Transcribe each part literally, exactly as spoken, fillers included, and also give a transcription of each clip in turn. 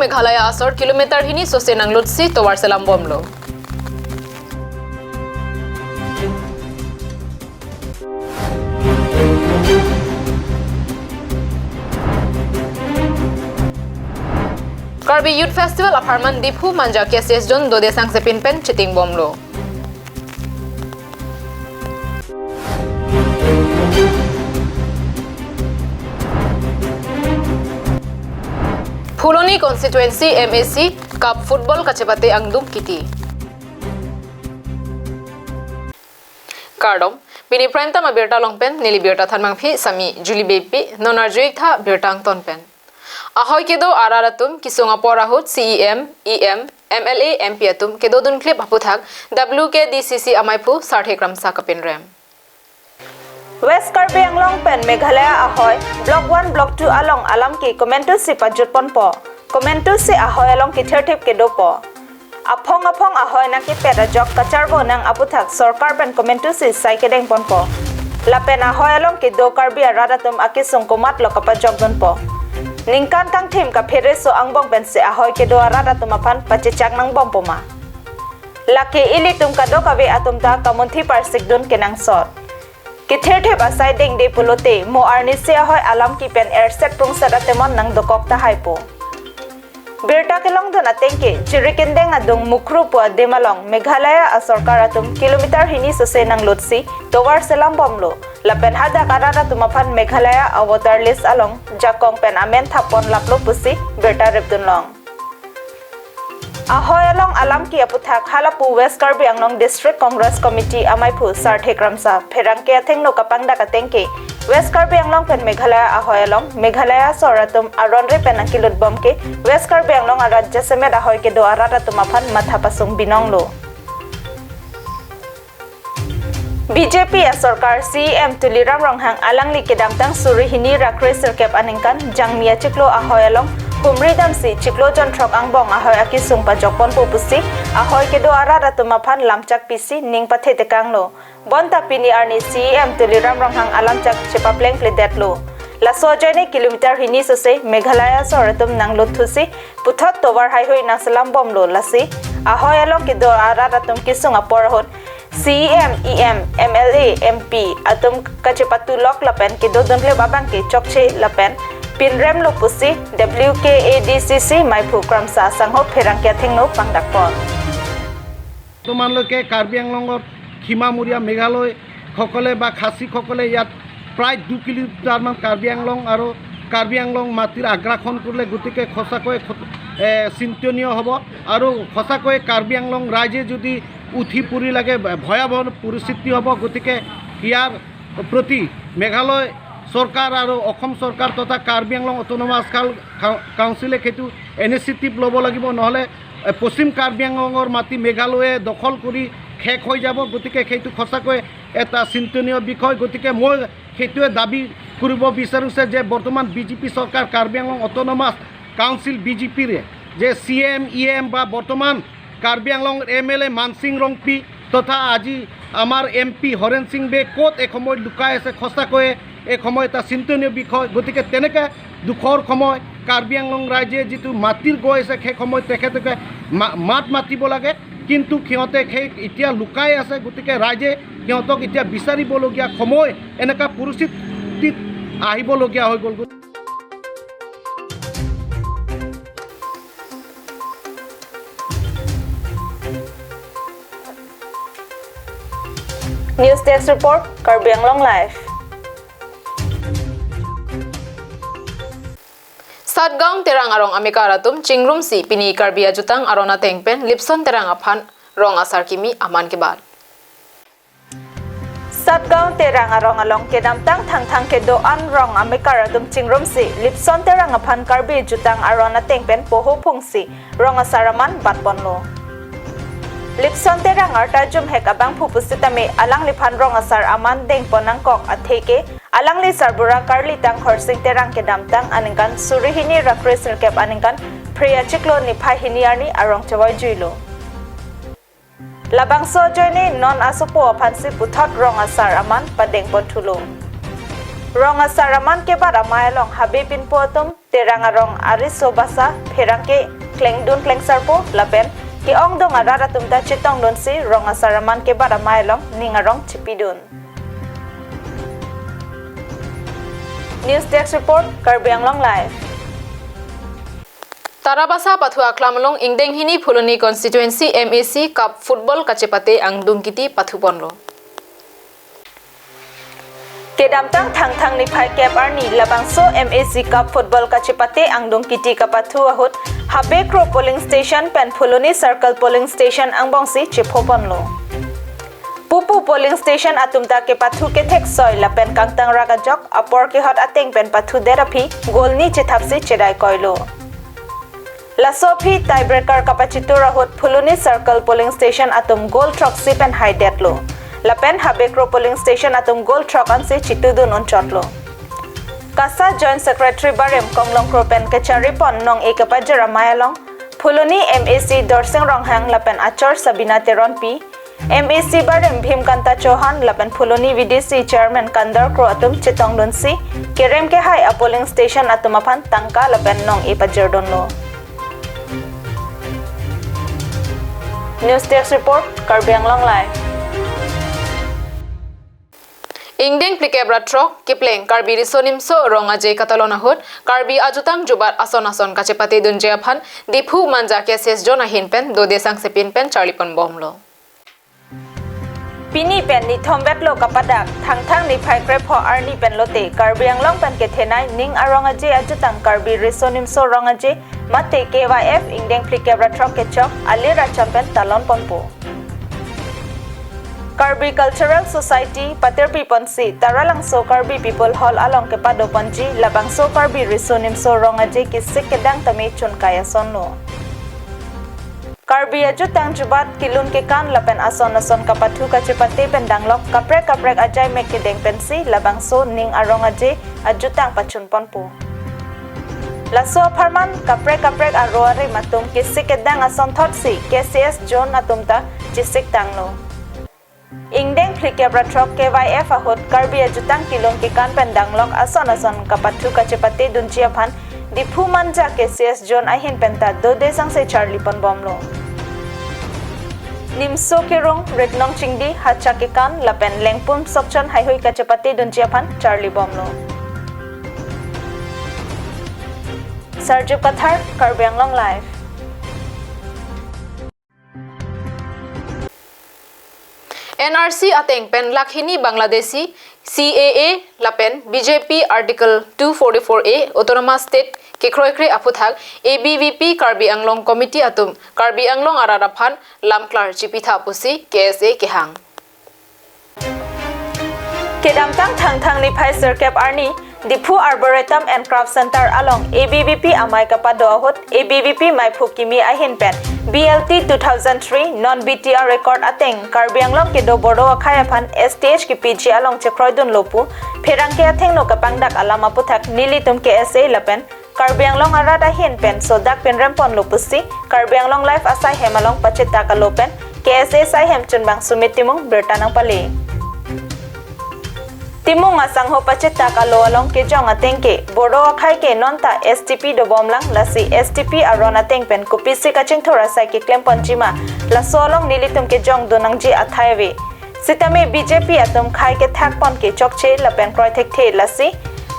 Meghalaya asor kilometer hini sose nanglutsi tovar selam bomlo. Karbi Youth Festival apharman Diphu Manja K C S Zone dode sangsepin pen chiting bomlo. Phuloni Constituency M A C Cup Football kachepate angdung kiti. Kardom, pini Prime Time abirta along pen neli birta thanmangphi sami Julie Beypi, non arju-ik tha birta angton pen. Ahoi kedo arat atum kesung apor ahut C E M, E M, M L A, M P atum kedodun klip aputhak W K D C C amaiphu Sarthe Kramsa kapinrem. West Karbi Anglong pen Meghalaya ahoi Block one, Block two along alam ke komantusi pajut ponpo. Komantusi ahoi along kethirthip kedopo. Aphong aphong ahoi nangkepet ajok kacharbo nang aputhak sorkar pen komantusi sai kedeng ponpo. Lapen ahoi along kedo Karbi arat atum akesung komatlo kapajok dunpo. Ningkan kangthim kaphereso angbong pensi ahoi kedo arat atum aphan pachechak nangbompo ma. Lake ilitum kadokave atum ta kamunthi parsik dun kenangsot. Kethirthip asai dengde pulote mo arnisi ahoi alam ke pen erset prungset atemon nangdokok tahaipo. Birta kelongdun atengke, Jirikindeng adung Mukhru pu adim along Meghalaya asorkar atum kilometer hini sose nanglutsi tovar selam bomlo. Lapen hadak arat atum aphan Meghalaya a-voter list along jakong pen amen thap pon laplo pusi birta ripdun long. Ahoi along alam ke aputhak halapu West Karbi Anglong District Congress Committee amaiphu Sarthe Kramsa pherangke athengno kapangdak atengke, West Karbi Anglong pen Meghalaya ahoi along Meghalaya asor atum aron re pen nangkelut bom ke West Karbi Anglong arat jasemet ahoi kedo arat atum aphan matha pasung binonglo. B J P asorkar C E M Tuliram Ronghang alangli kedamtang suri hini ra kre sirkep aningkan Jangmi achiklo ahoi along humri damsi chiklo jonthrok angbong ahoi akesung pajok ponpo pusi ahoi kedo arat atum aphan lamchak pisi ning pathe tekanglo. Bonta pini arni C E M Tuliram Ronghang alamchak chepapleng pledetlo. Laso ajoine kilometer hini sose Meghalaya asor atum nanglut thusi puthot tovar haihui nangselam bomlo, lasi ahoi along kedo arat atum kesung apor ahut C E M, E M, M L A, M P atum kachepatulok lapen kedodun klip abang ke chokche lapen pinremlo pusi W K A D C C maiphu Kramsa asangho pherangke athengno pangdak pon. বৰ্তমানলৈকে কাৰ্বি আংলঙৰ সীমামূৰীয়া মেঘালয়সকলে বা খাচীসকলে ইয়াত প্ৰায় দুই কিলোমিটাৰমান কাৰ্বি আংলং আৰু কাৰ্বি আংলং মাটিৰ আগ্ৰাসন কৰিলে। গতিকে সঁচাকৈ খ-, এ, চিন্তনীয় হ'ব আৰু সঁচাকৈ কাৰ্বি আংলং ৰাইজে যদি উঠি পৰি লাগে, ভয়াৱহ পৰিস্থিতি হ'ব। গতিকে ইয়াৰ প্ৰতি মেঘালয় চৰকাৰ আৰু অসম চৰকাৰ তথা কাৰ্বি আংলং অট'নমাছ কাউ-, কাউ-, কাউন্সিলে সেইটো ইনিচিয়েটিভ ল'ব লাগিব, নহ'লে, এ, পশ্চিম কাৰ্বি আংলঙৰ মাটি মেঘালয়ে দখল কৰি শেষ হৈ যাব। গতিকে সেইটো সঁচাকৈ এটা চিন্তনীয় বিষয়। গতিকে মই সেইটোৱে দাবী কৰিব বিচাৰিছে যে বৰ্তমান বি জে পি চৰকাৰ, Karbi Anglong autonomous council, B J পিৰে যে চি এম, ই এম বা বৰ্তমান Karbi Anglong M L A Mansing Rongpi তথা আজি আমাৰ এম পি হৰেণ সিং বে ক'ত এসময়ত লুকাই আছে, সঁচাকৈয়ে এসময় এটা চিন্তনীয় বিষয়। গতিকে তেনেকে দুখৰ সময় কাৰ্বি আংলং ৰাইজে যিটো মাটিৰ গৈ আছে, সেই সময়ত তেখেতলোকে মা-, মাত মাতিব লাগে, কিন্তু সিহঁতে সেই এতিয়া লুকাই আছে। গতিকে ৰাইজে সিহঁতক এতিয়া বিচাৰিবলগীয়া সময়, এনেকা পৰিস্থিতিত আহিবলগীয়া হৈ গ'লগৈ। News Desk Report, Karbi Anglong Live. Satgaon Terang arong amekar atum chingrumsi pini Karbi ajutang aron ateng pen Lipson Terang aphan rong asar kimi aman kebat. Satgaon Terang arong along kedamtang Thangthang kedo-an rong amekar atum chingrumsi Lipson Terang aphan Karbi jutang aron ateng pen poho phungsi rong asar aman bat ponlo. Lipson Terang arta jumhek abangphu pusitame alangliphan rong asar aman deng pon nangkok atheke alangli sarbura karlitang Khorsing Terang kedamtang aningkan suri hini ra kre sirkep aningkan Phre achiklo niphai hini arni arong chevoi juilo. Labangso ajoine non asopo aphansi puthot rong asar aman padeng pon thulo. Rong asar aman kebat amei along habe pinpo atum Terang arong ariso basa pherangke klengdun klengsarpo lapen ke-ongdung arat atum ta chetongdunsi rong asar aman kebat amei along ning arong chipidun. News Desk Report, Karbi Anglong Live. Tarabasa pathu aklam along ingdeng hini Phuloni Constituency M A C Cup Football kachepate angdung kiti pathuponlo. Kedamtang Thangthang niphai kep arni labangso M A C Cup Football kachepate angdung kiti kapathu ahut Habekro Polling Station pen Phuloni Circle Polling Station angbongsi chephoponlo. Pupu polling station atum ta kepathu kethek soi lapen kangtang rak ajok apor kehot ateng pen pathudet aphi goal ni chethapsi chedai koilo. Laso aphi tiebreaker kapachitur ahut Phuloni Circle Polling Station atum goal throksi pen haidetlo. Lapen Habekro Polling Station atum goal throk ansi chitudun unchotlo. KASA Joint Secretary barim Konglong Kro pen kecharipon nong-e kepajir amei along Phuloni M A C Dorsing Ronghang lapen Achor Sabina Teronpi, M A C barim Bhimkanta Chauhan lapen Phuloni V D C Chairman Kandar Kro atum chetongdunsi kerem kehai a polling station atum aphan tangka lapen nong-e pajirdunlo. News Desk Report, Karbi Anglong Live. Ingdeng phlikep ra throk kepleng Karbi Riso Nimso Rong Aje katalon ahut Karbi ajutang jubat ason ason kachepatedunji aphan Diphu Manja K C S Zone ahin pen dode sangsepin pen charliponbomlo. Pini pen nithom vetlo kapadak, Thangthang niphai krepho arni pen lote Karbi Anglong pen kethenei ning arong aje ajutang Karbi Riso Nimso Rong Aje mate K Y F ingdeng phlikep ra throk kechok alir acham pen talonponpo. Karbi Cultural Society patirpiponsi Taralangso Karbi People Hall along kepadoponji labangso Karbi Riso Nimso Rong Aje kesik kedang tame chunkai asonlo. Karbi ajutang jubat kelun kekan lapen ason ason kapathu kachepate pen danglok kaprek kaprek ajaimek kedeng pensi labangso ning arong aje ajutang pachunponpo. Laso apharman kaprek kaprek aro arim atum kesik kedang asonthotsi K C S Zone atum ta chesiktanglo. Ingdeng phlikep ra throk K Y F ahut Karbi ajutang kelun kekan pen danglok ason ason kapathu kachepatedunji aphan Diphu Manja K C S Zone ahin pen ta dode sangse charliponbomlo. Nimso kerung, ritnong chingdi, hacha kekan lapen lengpum sokchon heihui kachepatedunji aphan charlibomlo. Sarjup Kathar, Karbi Anglong Live. N R C ateng pen lakh hini Bangladeshi, C A A lapen B J P Article two forty-four A Autonomous State kekroikre aphuthak A B V P Karbi Anglong Committee atum Karbi Anglong arat aphan lamklar chipitha pusi K S A kehang. Kedamtang Thangthang niphai sirkep arni, Diphu Arboretum and Craft Center along A B V P amei kapado ahut A B V P meiphu kimi ahin pen B L T two thousand three non B T R record ateng Karbi Anglong kedo Bodo akhei aphan S T H kepiji along chekroidunlo pu pherangke athengno kapangdak alam aphuthak nelitum K S A lapen Karbi Anglong arat ahin pen sodak pinremponlo pusi Karbi Anglong Live asai hem along pachethak alo pen K S A sai hem chunbang Sumit Timung birta nangpale. Timung asangho pachethak alo along kejong ateng ke Bodo akhei ke nonta S T P dobomlang, lasi S T P aron ateng pen kopisi kachingthur asai keklemponjima, laso along nelitum kejongdun nangji athai ave. Sitame B J P atum khei kethakpon ke chokche lapen kroi thekthe, lasi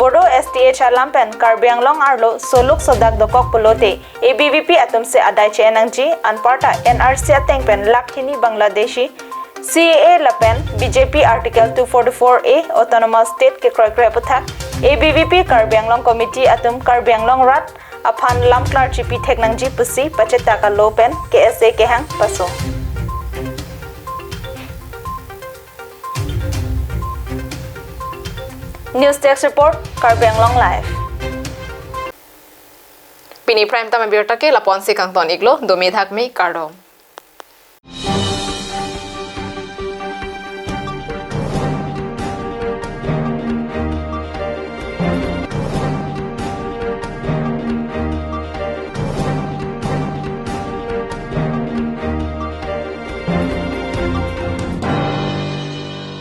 Bodo S T H alam pen Karbi Anglong arlo soluk sodak dokok pulote A B V P atum si adai che-en nangji, anparta N R C ateng pen lakh hini Bangladeshi, C A A lapen B J P Article two forty-four A Autonomous State kekroikre aphuthak A B V P Karbi Anglong Committee atum Karbi Anglong rat aphan lamklar chipithek nangji pusi pachethak alo pen K S A kehang paso. News Desk Report, Karbi Anglong Live. Pini Prime Time abirta ke lapu-ansi kangton iklo, dome thakme, kardom.